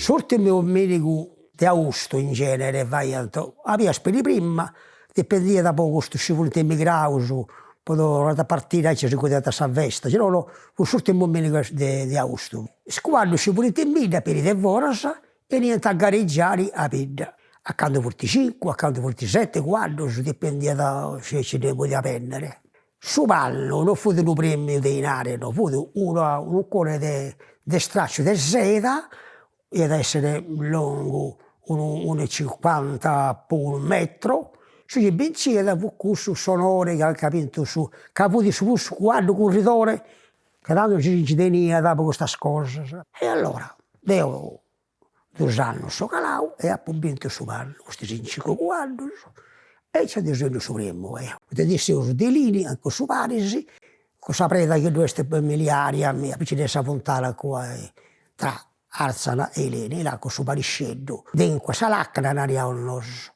S'urtimu dominigu de austu in genere faiant, a bias peri prima, dipendiat po custus chi funt emigraus, po torrant a partiri aici si godiant sa festa, si nono fut s'urtimu dominigu de austu. Is cuaddus chi furint in bidda peri de foras 'eniant a garegiari a bidda, a candu funt cincu, a candu funt seti cuaddus, dipendiat si nci ddi podiat bennere. Su pannu no fut unu premiu de 'inari, no, fut una unu ucone de de stracciu de seda, iat a essere longu unu unu e cincuanta po unu metro, su chi binciat fut cussu s'onore chi at bintu su, ca fut su prus cuaddu curridore, ca tando si nci teniat po custas cosas. E allora deu Dus annus so calau e apu bintu su pannu, custus cincu cuaddus, e nci ant benniu su primu eo. Poita ndi seus de Lini a cussu paris, cussa preda chi ddu est miliaria, aici de sa funtana cua tra Arzana e Ileni, là cussu parisceddu, de sa lacana nariaus nosu,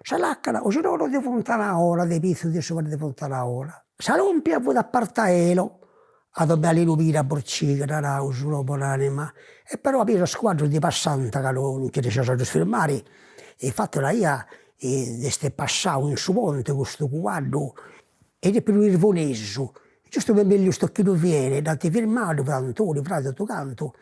sa lacana o si nono de Funtana 'Ona, de pitzus de su paris de Funtana 'Ona. Sa lompia fut a Partaelo, A domu 'e Alinu Pira Porciga, naraus, no, bon'anima, e però a bias is cuaddus ndi passant ca no nci arrennesciaus a ddus firmari, infati una 'ia est passau in su ponti custu cuaddu e dd'est unu irvonesu, giustu me Emilio Stochino Viene, dd'ant firmau, ddu fiat Antoni, fradi totu cantu,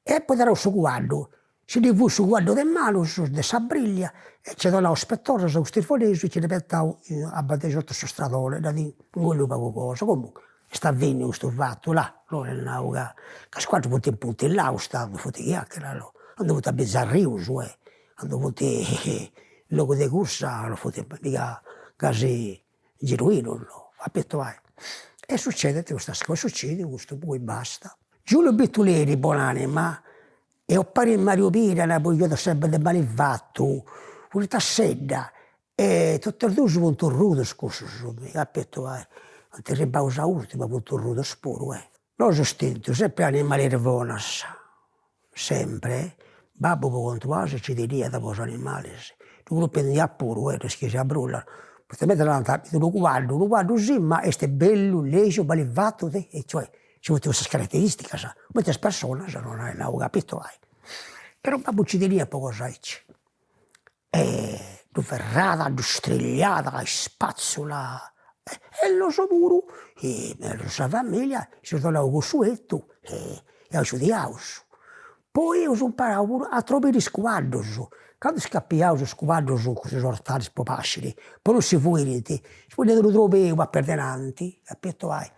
e at poderau su cuaddu Si ndi fuit su cuaddu de manus de sa briglia e nc'at donau is petorras a custu irvonesu e nci dd'at betau a banda 'e totu su stradone, dd'at ingolliu pagu cosa. Comunque est avvenniu custu fatu, là, no est nau ca ca is cuaddus funt impuntillaus tandu, funt chiacchieras no, candu funt a mesu arrius e candu funt in logu de cursa non funt miga gasi genuinus no, apetu ai. E sucedint custas cosas, sucediu custu, poi basta. Giuliu Bittuleri, bon'anima, E 'opari Mariu Pira dd'apu sempri de mali fatu, funt a sedda e totus e dus funt orrudus cussus, apetu ai, funt arribaus a urtimu ma funt orrudus puru eh. Nosu eus tentu sempri animalis bonas, sempri, babbu po contu 'asi nci teniat po is animalis, ddu cumpendiat puru eh, no est chi siat brulla, poita meda narant, unu cuaddu, unu cuaddu sì, ma est bellu, legiu, beni fatu, e cioè Nci funt custas carateristicas, cumenti is personas no est nau ca apetu ai. Però babbu nci teniat po cosa aici. E ddu ferrat, ddu strigliat a ispazzula e nosu puru, sa familia, s'eus donau cussu 'etu e agiudiaus. Poi eus imparau puru a trobiri is cuaddus, candu scapiaus is cuaddus cun is ortalis po pasciri, po non si fuirint, si poniat unu trobeu a perdenanti, apetu ai,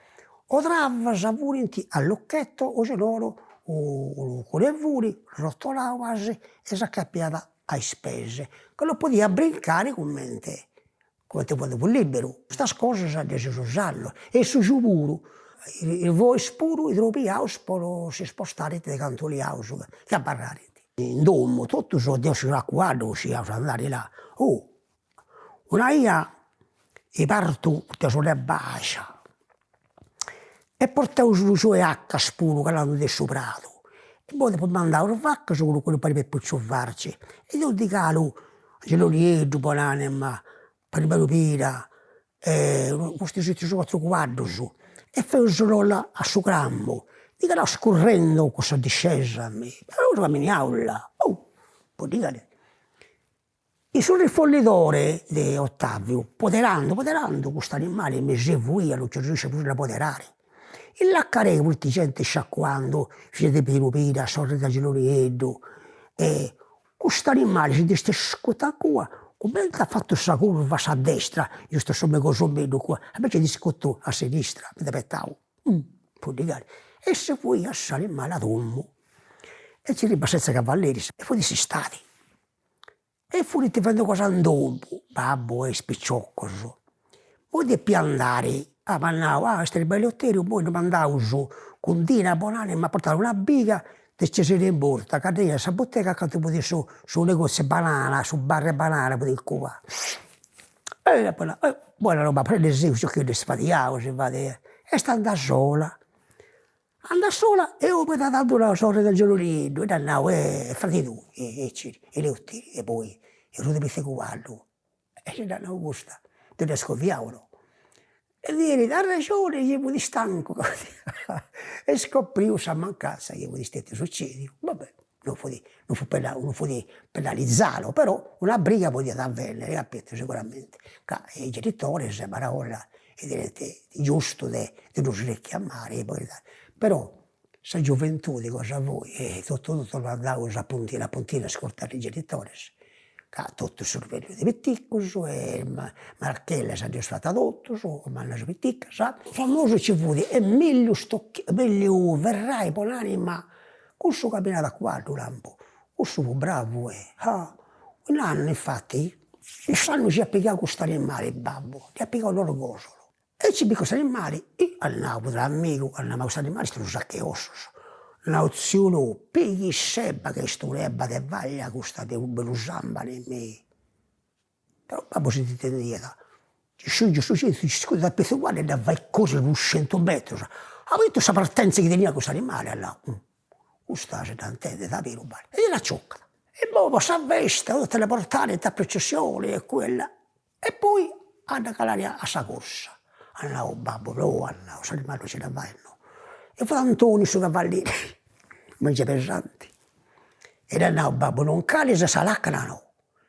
o travas furint a lucchetto o si nono unu uconi 'e funi, rotolauas e s'acapiat a is peis, ca non podiat brincari cumenti cumenti candu fut liberu. Custas cosas ddas eus usaus e su giù puru, is bois puru trobiaus po non si spostarint de cantu 'oliaus chi abarrarint. In domu totus deu seu a cuaddu scidiaus andari là. Oh una 'ia partu de su Nebàscia e portaus unu giù 'e 'accas puru calandu de su pradu e poi apu mandau is vacas cun cumpari Peppucciu Farci e deu ndi calu Angelo Nieddu bon'anima, 'opari Mario Pira e custus tres o cuatru cuaddus e feus lolla a su crammu, ndi calaus currendu cussa discesa mi, però caminiaus là, oh poddigari In su rifollidore de Ottaviu, poderandu poderandu cust'animali mi si fuiat, non nci arrennescia prus a dda poderare. In Lacarè funt genti sciacuandu, filla de Pinu Pira, sorri de Angelo Nieddu, e cust'animali si nd'est scutu a cua, cumenti at fatu sa curva a sa destra, giustu s'omini Cosomeddu cua, invece est scutu a sinistra, m'at betau, poddigari, e si fuiat s'animali a domu, e nci arribat senza cavalleris, e fut s'istadi E furint faendi cosa in domu, babbu e is piciocus. Poi depia andari, ah m'at nau, ah est arribau Eleuteriu, immoi ddu mandaus cun Dina bon'anima a portai una biga de Cesarinu Murta, ca teniat sa butega acanta fut su su negoziu Banana, su bar Banana fut in cua. E apu nau, bona no babbu, preni seu piciocheddu est fadiau si fait, est andada sola Andat sola e 'ogat tantu una sorri de Angelo Nieddu e dd'at nau, est fradi tuu, aici, Eleuteriu, e poi est unu de cuaddu, e si dd'at nau custa, deu dd'ia scoviau no. E ddi narat, arrexoni chi fut stancu e scopriu sa mancanza chi fut stetiu sucediu, va bè. Non fut non fut pena non fut penalizadu, però una briga podiat avennere, capito, siguramenti, ca i genitores maraolla tenent giustu de de ddus rechiamare, però sa gioventudi cosa foi, totu totu andaus a puntina a puntina a ascurtare is genitores, ca totus seus bennius de piticus e marchellas nd'eus fata totus, mannas o piticas. Famosu nci fut Emiliu Emiliu Ferrai, bon'anima, cussu caminat a cuaddu lampu, cussu fut bravu e ah un'annu infati, cuss'annu nc'iat pigau cust'animali babbu, dd'iat pigau de Orgosolo E nci bit cust'animali, ih at nau, fut un'amigu, at nau, ma cust'animali est unu sacch'e ossus. Nau, tziu Lù, pighi s'ebba ca est un'ebba de vaglia custa de unu bellu sambani mi. Però babbu si dd'intendiat, nci sciungiat su cintu, nci scudit a pitzu 'e cuaddu e dda fait curri duuscentus metrus. At bitu sa partenza chi teniat cust'animali, at nau, custa si dda intendit aberu bali. E dd'acioccat. E immoi po sa festa, tutte le portare in ta processione e quella E poi a dda calare a sa cursa. At nau babbu, no, at nau, s'animali non si dda fait no. E fut Antoni su cavalleri, mengiu pesanti. E dd'at nau babbu, non calis a sa lacana no.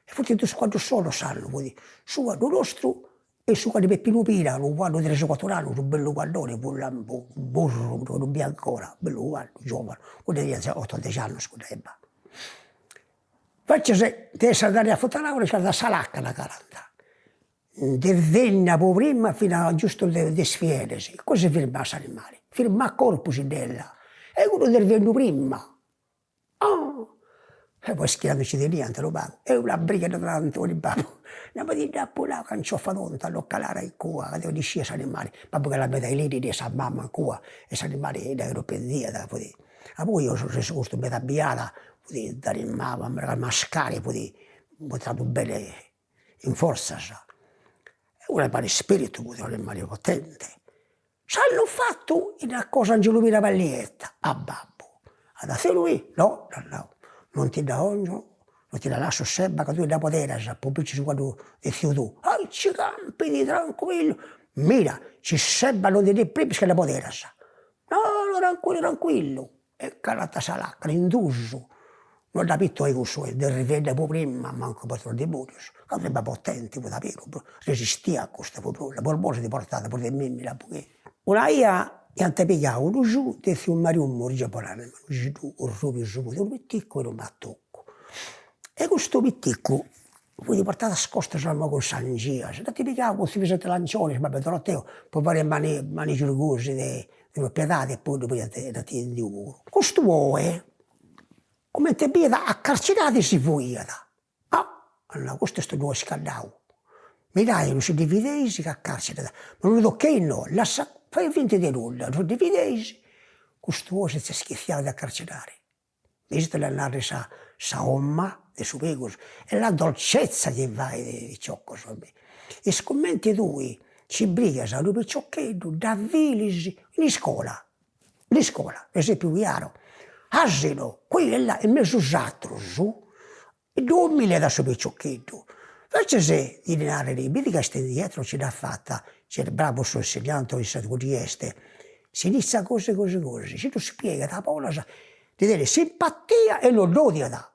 E funt dus cuaddus solus s'annu, fut su cuaddu nostru e su cuaddu de Peppinu Pira, unu cuaddu de tres o cuatru annus, unu bellu cuaddoni, fut lampu, burru, ddu biu ancora, bellu cuaddu, giovanu, cuddu teniat otu o dexi annus cudda ebba. Invecias de andare a Funtanaura nci calat a sa lacana calant, de Enna po prima finas a giustu de is Fieles, innui si firmat s'animali, firmat corpus dd'ella, e cuddu est benniu prima, ah e poi is chi nci teniant unu pagu, e una briga ddu donat Antoni babbu, nau ma ti dd'apu nau canciofa tonta a non calare a incua, ca deu dd'iscia s'animali, babbu calat meda in sa mama in cua e s'animali dda tropendiat, fut Apoi custu meda biada fut dd'animau a mascari fut intradu bene in fortzas, unu animali spiritu fut, unu animali potente. S'annu fatu dd'at cosa Angelu Pira Pallietta a babbu, at a lui, no, dd'at nau, non ti dda 'ongiu, non ti dda lassu s'ebba ca tui dda poderas po binci su cuaddu de tziu tuu, aici campit trancuillu, mira, si s'ebba non ti ndi prima ca dda poderas No, no, trancuillu, trancuillu. E calat a sa lacana in dus. No dd'at bitu ai cussu est arrivendi po prima, mancu po aterus dimonius. Ca un'ebba potenti fut aberu, resistiat custa fut prus, Borbori si portat prus de mimmi lampu chi. Una 'ia iant pigau unu giù de tziu Mariu Murgia bon'anima, unu giù orrubiu su fut, unu piticu e unu matocu. E custu piticu Fut portadu a is costas cun s'angias, dd'ant pigau cun tziu Vicente Lancioni, babbu 'e Doroteo, po fai manigius gosi de propriedadi e poi ddu podiant dd'ant 'endiu puru. Custu 'oe, cumenti biiat a carcidadi si fuiat. Ah, at nau, custu est unu 'oi scaddau, mirai non si ddi fideis ca carcidat, ma non ddu tocheis no, lassa, fai finta de nudda, non si ddi fideis, custu 'oi s'est schitziau de acarcidari Issu dd'at narri sa sa 'omma de su pegus, è la dolcezza chi fait piciocus, est cumenti tui nci brigas a unu piciocheddu, dd'avilis in iscola, in iscola, esempiu chiaru, asino, qui e là, in mesu is atrus Ddu umiliat a su piciocheddu. Invecias de ddi narrere, bidi ca est indietro, ci dd'at fata, est bravu su insegnante o issa chi est, si iniziat gosi gosi gosi, si ddu spiegat a bolas, ddi tenit simpatia e non dd'odiat.